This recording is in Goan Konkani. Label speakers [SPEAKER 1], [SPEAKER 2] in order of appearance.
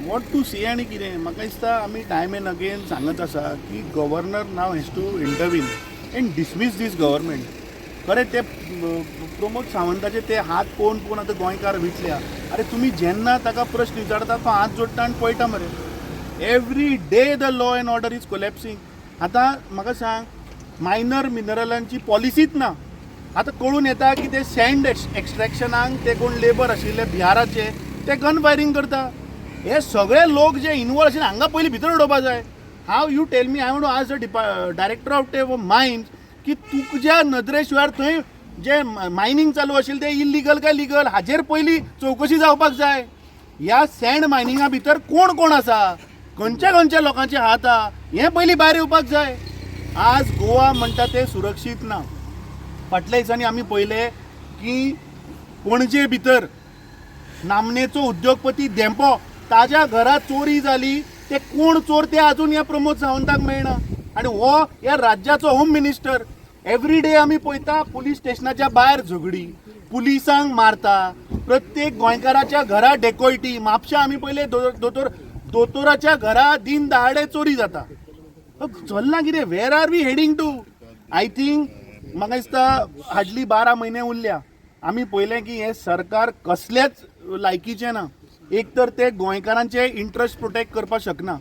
[SPEAKER 1] What to से आनी कितें, म्हाका दिसता आमी टायम एंड अगेन सांगत आसा की governor now has to intervene and dismiss this government. खरें ते प्रमोद सावंताचे ते हात पळोवन पळोवन आतां गोंयकार विटल्या. अरे, तुमी जेन्ना ताका प्रश्न विचारता, तो हात जोडटा आनी पळयता मरे. Every day the law and order is collapsing. आतां म्हाका सांग, मायनर मिनरलांची पॉलिसीच ना. आतां कळून येता की ते सँड एक्स्ट्रॅक्शनाक ते कोण लेबर आशिल्ले बिहाराचे, ते गन फायरींग करता. हे सगळे लोक जे इनवॉल्व आशिल्ले, हांगा पयलीं भितर उडोवपा जाय. How, you tell me, I want ask the director of the mines की तुज्या नदरे शिवाय थंय जे मायनींग चालू आशिल्लें तें इलिगल काय लिगल, हाजेर पयलीं चवकशी जावपाक जाय. ह्या सँड मायनिंगा भितर कोण कोण आसा, खंयच्या खंयच्या लोकांचे हात आहा, हें पयलीं भायर येवपाक जाय. आज गोवा म्हणटा तें सुरक्षीत ना. फाटल्या दिसांनी आमी पळयलें की पणजे भितर नामनेचो उद्योगपती धेंपो, ताज्या घरा चोरी जाली. ते कोण चोर ते अजून ह्या प्रमोद सावंताक मेळना आनी हो ह्या राज्याचो होम मिनिस्टर. एवरी डे आमी पळयता, पुलीस स्टेशनाच्या भायर झगडी, पुलिसांक मारता, प्रत्येक गोंयकाराच्या घरा डेकोयटी. म्हापशा आमी पळयले, दोतोर दोतोराच्या घरा दिन दहाडे चोरी जाता. चल्लां कितें? Where are we heading to? I think, म्हाका दिसता, हार्डली 12 म्हयने उरल्या. आमी पळयलें की हें सरकार कसल्याच लायकीचें ना. एक तर ते गोंयकारांचे इंट्रस्ट प्रोटेक्ट करपाक शकना.